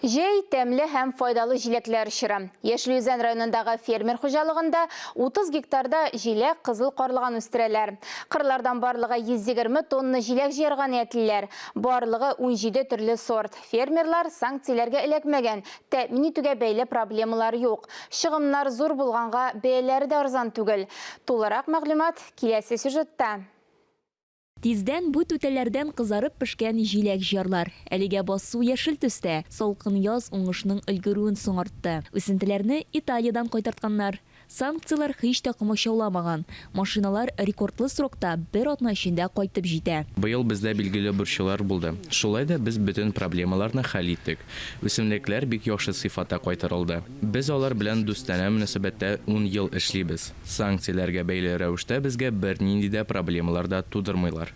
Җәй, тәмле һәм файдалы җиләкләр чоры. Яшел Үзән районындагы фермер хуҗалыгында 30 гектарда җиләк, кызыл карлыган үстерәләр. Кырлардан барлыгы 120 тонна җиләк җыярга ниятлиләр. Барлыгы 17 төрле сорт. Фермерлар санкцияләргә эләкмәгән, тәэмин итүгә бәйле проблемалар юк. Чыгымнар зур булганга, бәяләре дә арзан түгел. Тулырак мәгълүмат киләсе сюжетта. Тиздән бу түтәлләрдән кызарып пешкән җиләк җыярлар. Әлегә басу яшел төстә, салкын яз уңышның өлгерүен соңартты. Үсентеләрне Италиядән кайтартканнар. Санкцияләр һич тә комачауламаган, машиналар рекордлы срокта, бер атна эчендә кайтып җитә. Быел бездә билгеле борчулар булды. Шулай да без бөтен проблемаларны хәл иттек. Үсемлекләр бик яхшы сыйфатта кайтарылды. Без алар белән дустанә мөнәсәбәттә ун ел эшлибез. Санкцияләргә бәйле рәвештә безгә бернинди дә проблемалар да тудырмыйлар.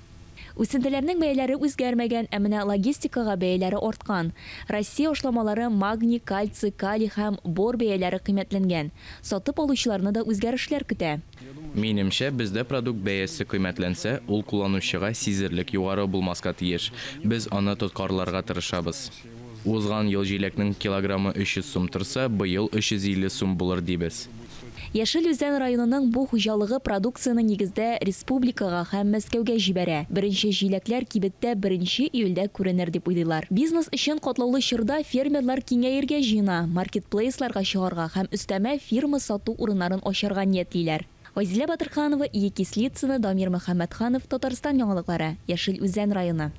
Үсентеләрнең бәяләре үзгәрмәгән, ә менә логистикага бәяләре арткан. Россия ашламалары, магний, кальций, калий һәм бор бәяләре кыйммәтләнгән. Сатып алучыларны да үзгәрешләр көтә. Минемчә, бездә продукт бәясе кыйммәтләнсә, ул кулланучыга сизерлек югары булмаска тиеш. Без аны тоткарларга тырышабыз. Узган ел җиләкнең килограммы 300 сум торса, быел 350 сум булыр дибез. Яшел Үзән районының бу хуҗалыгы продукцияне нигездә республикага һәм Мәскәүгә җибәрә. Беренче җиләкләр кибеттә беренче июльдә күренер дип уйлыйлар. Бизнес өчен катлаулы чорда фермерлар киңәергә җыена, маркетплейсларга чыгарга һәм өстәмә фирма сату урыннарын ачарга ниятлиләр. Айзилә Батырханова, Ия Кислицына, Дамир Мөхәммәтханов, Татарстан яңалыклары, Яшел Үзән районы.